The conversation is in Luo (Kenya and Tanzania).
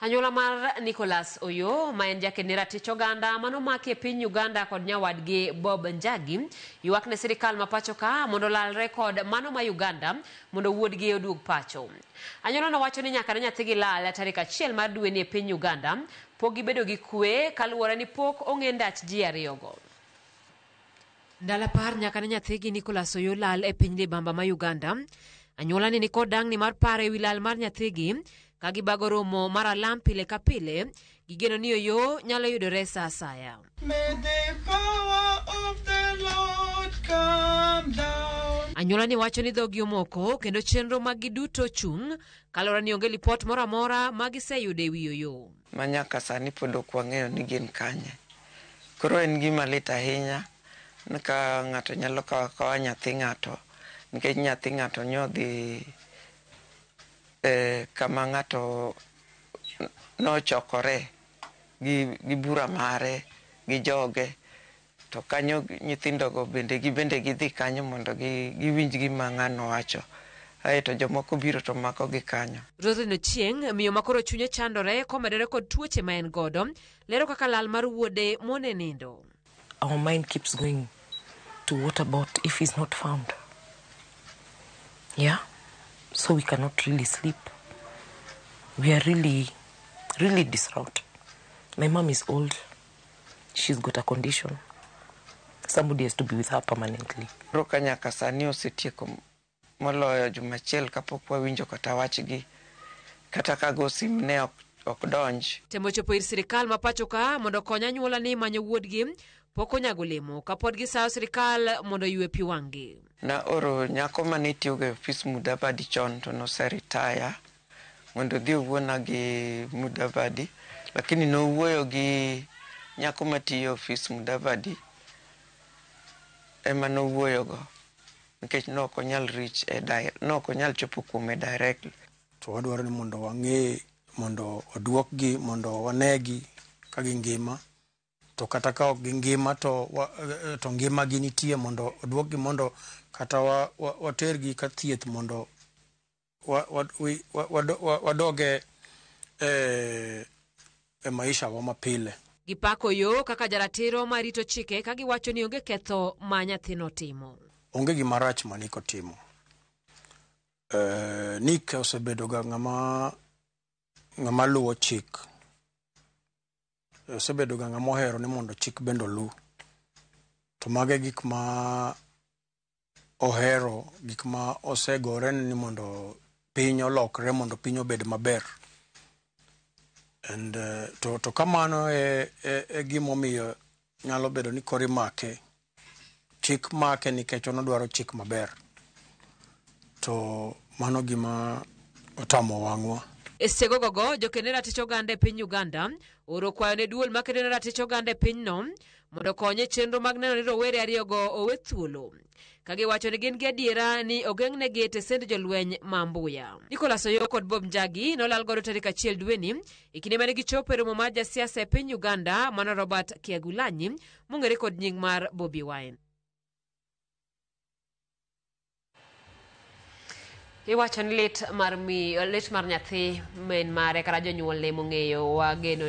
Anyuola mar Nicholas Oyoo ma en jaked ne ratich oganda manomaki e piny Uganda kod nyawadgi Bob Njagi ywak ne sirikal ma pacho ka mondo olalre kod mano ma Uganda mondo wuodgi oduog pacho. Anyuola no wacho ni nyaka ne nyathigi lal tarik achiel mar dweni e piny Uganda pok gibedo gi kwe kaluwore ni pok ong'e ndach ji ariyogo. Ndalo 10 nyaka ne nyathigi Nicholas Oyoo lal e piny libamba ma Uganda. Anyuola ni nikod dang'ni mar paro ewi lal mar nyathigi ka gibago romo mar alam pile ka pile. Gigeno ni Oyoo nyalo yudore sa asaya. May the power of the Lord come down. Anyuola ni wacho ni dhogi omoko kendo chenro maggi duto chung' kaluwore ni onge lipot moro amora ma giseyudo ewi Oyoo. Ma nyaka sani pod ok wang'eyo ni gin kanye. Koro en gima lit ahinya ni ka ng'ato nyalo kawo akawa nyathi ng'ato nikech nyathi ng'ato nyodhi kama ng'ato nochokore gi bura mare gi joge to kanyo nyithindogo bende gibende gidhi kanyo mondo giwinj gima ng'ano wacho. Aeto jomoko biro to makogi kanyo. Roselyn Ochieng', miyo ma koro chunye chandore komedore kod tuoche ma en godo, lero kaka lal mar wuode mone nindo. Our mind keeps going to what about if he's not found? Yeah, so we cannot really sleep. We are really, really distraught. My mom is old. She's got a condition. Somebody has to be with her permanently. Koro ka nyaka sani osetieko moloyo juma achiel kapok wawinjo kata wachgi, kata ka go sim ne ok donj. Temo chopo ir sirikal ma pacho ka mondo okony anyuola ni manyo wuodgi pok onyago lemo kapod gisayo sirikal mondo oywe pi wang'gi. Naoro nyako mane tiyoga e ofis Mudavadi chon to noseritaya mondo odhi owuona gi Mudavadi, lakini nowuoyo gi nyako matiyo e ofis Mudavadi ema nowuoyogo nikech ne ok onyal reach e ne ok onyal chopo kuome directly. To wadwaro ni mondo wang'e mondo oduokgi mondo wanegi ka gingima, to kata ka ok gingima to to ngimagi nitie mondo oduokgi mondo kata watergi ka thieth mondo wadoge e maisha wa mapile. Gipako yo kaka jaratiro marito chike ka giwacho ni onge ketho ma nyathino timo. Onge gima rach ma Nick otimo. Nick osebedo ga ng'ama luwo chik. Osebedo ga ng'ama ohero ni mondo chik bende olu. To mago e gik ma ohero, gik ma osegore ni mondo piny olokre mondo piny obed maber. And to kamano e gimomiyo nyalo bedo ni koro imake. Chik make nikech en odwaro chik maber. To mano gima otamo wang'wa. E seche gogo, joked ne ratich oganda e piny Uganda oro kwayo ne duol makedo ne ratich oganda e pinyno mondo okony e chenro mag neno ni rowere ariyogo owe thuolo. Ka giwacho ni gin gi adiera ni ogeng'negi e tesend jolweny ma Mbuya. Nicholas Oyoo kod Bob Njagi nolal godo tarik 1 dweni e kinde mane gichopo e romo mar jasiasa e piny Uganda mano Robert Kyagulanyi mong'ere kod nying mar Bobi Wine. Iwacho ni lit mar nyathi min mare kata jonyuolne mong'eyo wageno.